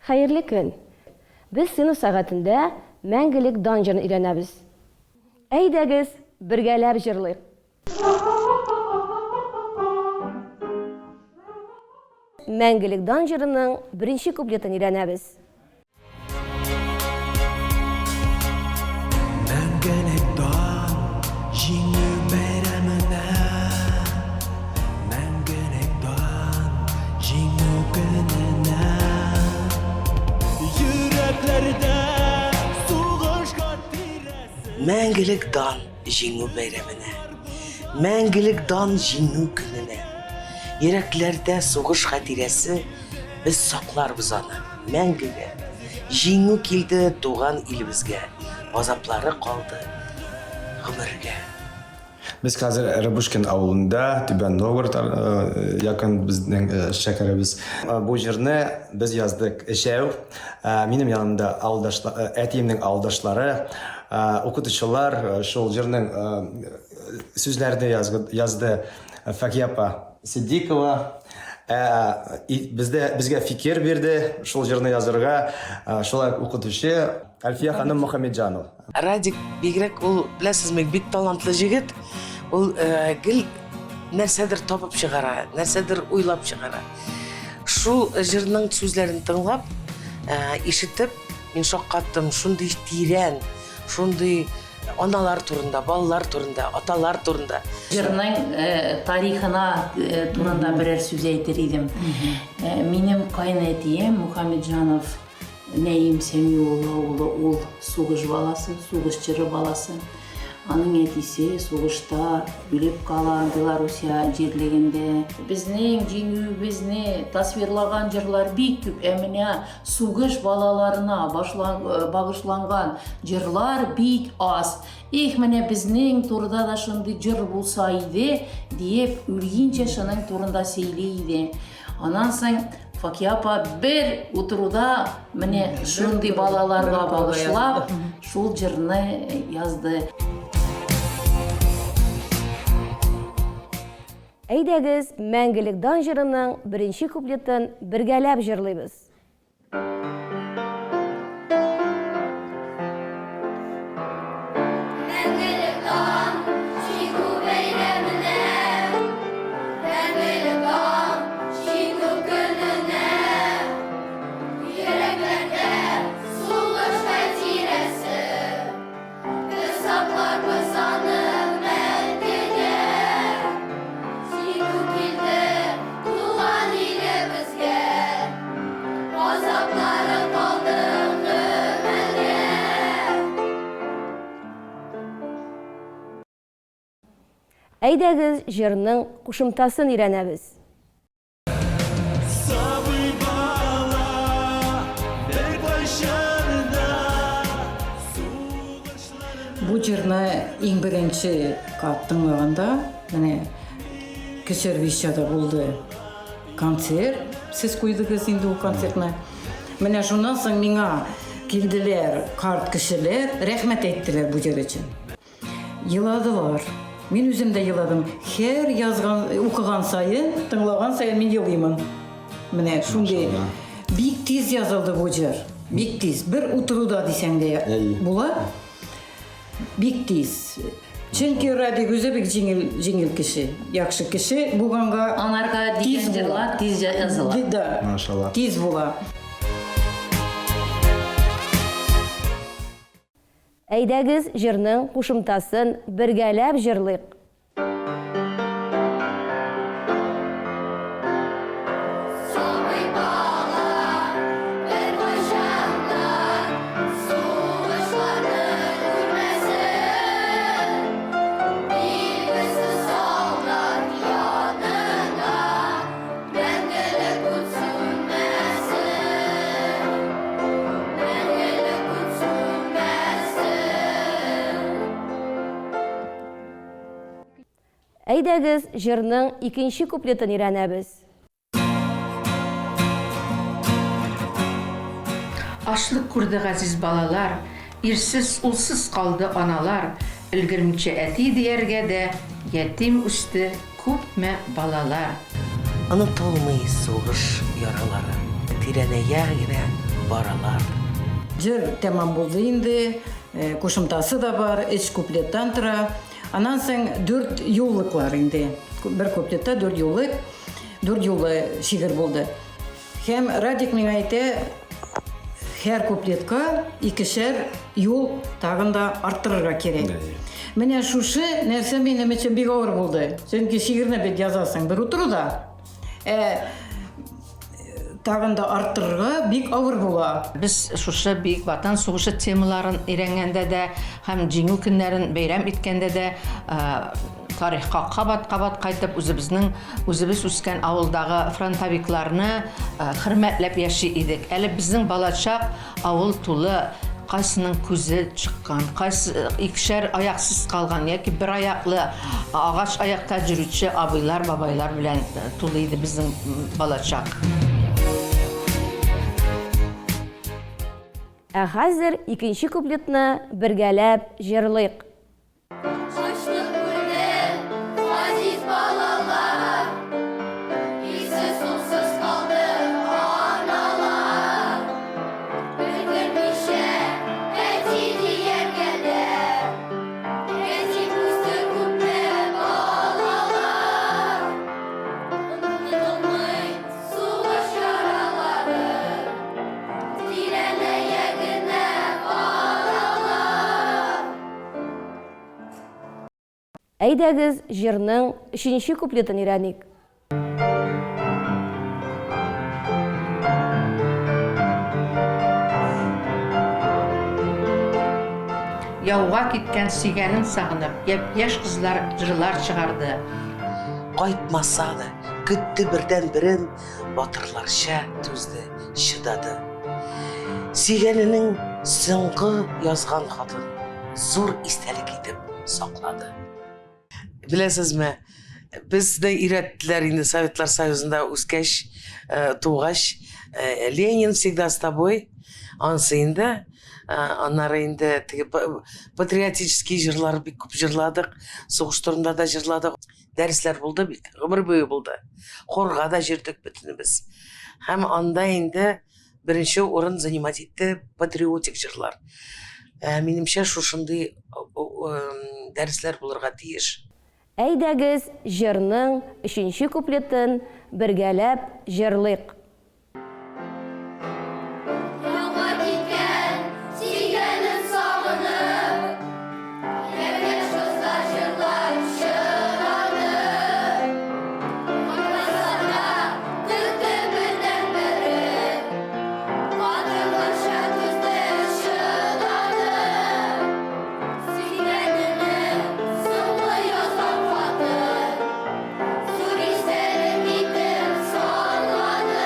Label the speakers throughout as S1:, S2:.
S1: Хәерле көн! Без сыйныф сәгатендә Мәңгелек дан җырын өйрәнәбез. Әйдәгез, бергәләп җырлыйк! Мәңгелек дан җырының беренче куплетын өйрәнәбез.
S2: Мәңгелек дан җиңү бәйрәменә, Мәңгелек дан җиңү көненә. Йөрәкләрдә сугыш хатирәсе.
S3: Мәңгелек дан җиңү бәйрәменә, Мәңгелек дан җиңү көненә. Йөрәкләрдә сугыш хатирәсе, Без сакларбыз аны мәңгегә. Җиңү килде туган илебезгә, Газаплары калды гомергә.
S4: Без хәзер Рыбушкин авылында, Түбән Новгород якын безнең шәһәребез. Бу җырны без яздык өчәү. Минем янымда авылдашлар, әтиемнең авылдашлары, укытучылар шул җырның сүзләрне язды Фәкия апа Ситдикова. Ә, бездә безгә фикер бирде шул җырны язырга, шулай ук укытучы Әлфия ханым Мөхәммәтҗанова.
S3: Радик бигрәк ул, беләсезме, бик талантлы җегет. Ул э, гел нәрсәдер табып чыгара, нәрсәдер уйлап чыгара. Шул җырның сүзләрен тыңлап, э, ишетеп, мин шаккаттым. Шундый тирән, шундый Аналар турында, балалар турында, аталар турында.
S5: Җырның тарихына турында берәр сүз әйтер идем. Минем каенәтием Мухаметҗанов Нәим Сәмиулла улы, ул сугыш баласы, сугыш чоры баласы. Аның әтисе сугышта үлеп кала Белоруссия җирлегендә. Безнең җиңүебезне тасвирлаган җырлар бик күп, ә менә Сугыш балаларына багышланган җырлар бик аз. Их, менә безнең турыда да шундый җыр булса иде, диеп, үлгинчә шуның турында сөйли иде. Аннан соң Факия апа бер утыруда менә шундый балаларга багышлап, шул җырны язды.
S1: Әйдәгез, Мәңгелек дан җырының беренче куплетын бергәләп җырлыйбыз.
S6: Мәңгелек дан, Җиңү бәйрәменә, Мәңгелек дан, Җиңү көненә. Йөрәкләрдә сугыш хатирәсе. Без сакларбыз аны мәңгегә. Җиңү килде туган илебезгә. Газаплары калды гомергә.
S1: Әйдәгез, җырның кушымтасын өйрәнәбез.
S2: Сабый бала беркайчан да сугышларны.
S7: Бу җырны иң беренче кат тыңлаганда, менә Кечервищада булды концерт, сез куйдыгыз инде ул концертны. Менә шуннан соң миңа килделәр карт кешеләр, рәхмәт әйттеләр бу җыр өчен. Еладылар. Мин үзем дә еладым. Һәр язган, укыган саен, тыңлаган саен мин елыймын. Менә шундый бик тиз язылды бу җыр. Бик тиз. Бер утыруда дисәң дә була. Бик тиз. Чөнки Радик үзе бик җиңел, җиңел кеше. Яхшы кеше булганга
S5: Аңарга
S7: тиз
S5: дигән
S7: була.
S5: җырлар тиз языла.
S7: Да.
S4: Машалла.
S7: Тиз була.
S1: Әйдәгез, җырның кушымтасын бергәләп җырлыйк.
S6: Сабый бала беркайчан да сугышларны күрмәсен. Билгесез солдат янына Мәңгелек ут сүнмәсен, мәңгелек ут сүнмәсен.
S1: Әйдәгез, җырның икенче куплетын өйрәнәбез.
S8: Ачлык күрде газиз балалар, Ирсез, улсыз калды аналар, Өлгермичә әти дияргә дә Ятим үсте күпме балалар.
S3: Онытылмый сугыш яралары. Тирәнәя генә баралар.
S7: Җыр тәмам булды инде, кушымтасы да бар, өч куплеттан тора. Аннан соң дүрт юллыклар инде. Бер куплетта дүрт юллык, дүрт юллы шигырь булды. Һәм Радик миңа әйтә, һәр куплетка икешәр юл тагын да арттырырга кирәк. Менә шушы нәрсә минем өчен бик авыр булды. Чөнки шигырьне бит язасың бер утыруда. Ә тагын да арттырырга бик авыр була.
S8: Без шушы Бөек Ватан сугышы темаларын өйрәнгәндә дә һәм Җиңү көннәрен бәйрәм иткәндә дә тарихка кабат-кабат кайтып, үзебезнең үзебез үскән авылдагы фронтовикларны хөрмәтләп яши идек. Әле безнең балачак авыл тулы кайсының күзе чыккан, кайсы икешәр аяксыз калган яки бер аяклы агач аякта йөрүче абыйлар, бабайлар белән тулы иде безнең балачак.
S1: Ә хәзер икенче куплетны бергәләп җырлыйк.
S6: Ачлык күрде газиз балалар, Илсез-сулсыз калды аналар. Өлгермичә әти дияргә дә, Ятим үсте күпме балалар. Онытылмый сугыш яралары, Тирәнәя генә баралар.
S1: Әйдәгез, җырның өченче куплетын өйрәник.
S8: Яуга киткән сөйгәнен сагынып, япь-яшь кызлар җырлар чыгарды.
S3: Кайтмаса да, көтте бердәнберен, батырларча түзде, чыдады. Сөйгәненең соңгы язган хатын зур истәлек итеп саклады. Беләсезме, безне өйрәттеләр инде Советлар Союзында үскәч, э, тугач, э, Ленин всегда с тобой, ансы инде, э, аннары инде теге патриотический җырлар бик күп җырладык, сугыш турында да җырладык. Дәресләр булды бит, гомер буе булды. Хорга да җөрдек бөтенебез. Һәм анда инде беренче урын занимать итте патриотик җырлар. Ә, минемчә, шушындый дәресләр булырга тиеш.
S1: Әйдәгез, җырның өченче куплетын бергәләп җырлыйк.
S6: Яңа киткән сөйгәнен сагынып, Яшь кызлар җырлар чыгарды. Кайтмаса да көтте бердәнберен, Батырларча түзде, чыдады. Сөйгәненең соңгы язган хатын, Зур истәлек итеп саклады.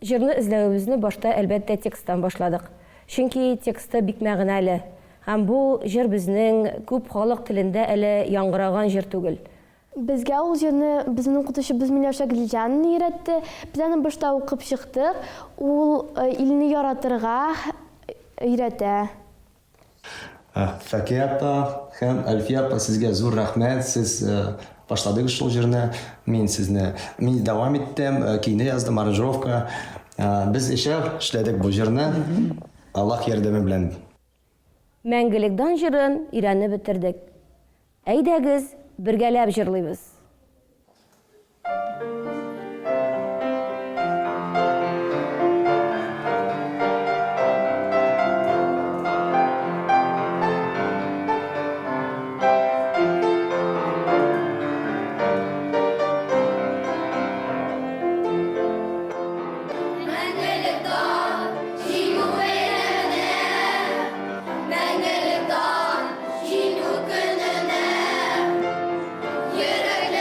S1: Җырны эзләвебезне башта, әлбәттә, тексттан башладык. Чөнки тексты бик мәгънәле. Һәм бу җыр безнең күп халык телендә әле яңгыраган җыр түгел.
S9: Безгә ул җырны безнең укытучыбыз Миләүшә Гөлҗанова өйрәтте. Без аны башта укып чыктык. Ул илне яратырга өйрәтә.
S4: Фәкия апа һәм Әлфия апа, сезгә зур рәхмәт. Сез башладыгыз шул җырны. Мин сезне мин дәвам иттем, көйне яздым, аранжировка. Без өчәү эшләдек бу җырны. Аллаһ ярдәме белән.
S1: Мәңгелек дан җырын өйрәнеп бетердек. Әйдәгез, бергәләп җырлыйбыз.
S6: Мәңгелек дан Җиңү бәйрәменә, Мәңгелек дан Җиңү көненә. Йөрәкләрдә.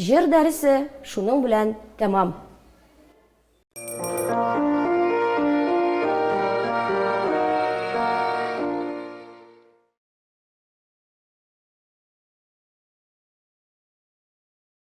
S1: Җыр дәресе шуның белән тәмам.